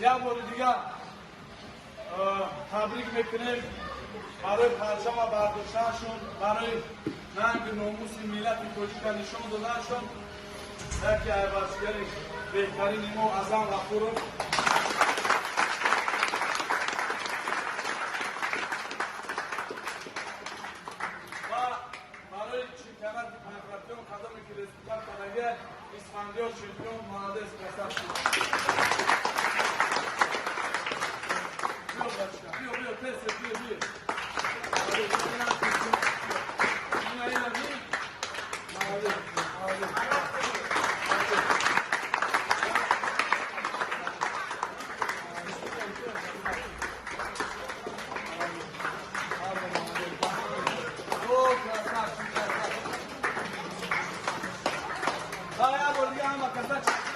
Як бори дигар табрик мекунем барои парчама бардоштанашон, барои нанги номуси миллати тоҷика нишон доданашон. Яке аз варзишгари беҳтарини мо Аъзам Ғафуров. Ва барои чемпионати панкратион кадоме ки результат кардагия, Исфандиёр чемпион, молодец, красавчик. Биё, бачка, биё, биё, тез, биё, биё. Ина, ина, би. Молодец, молодец. О, красавчик, красавчик. Да, я бор дига ҳама каса.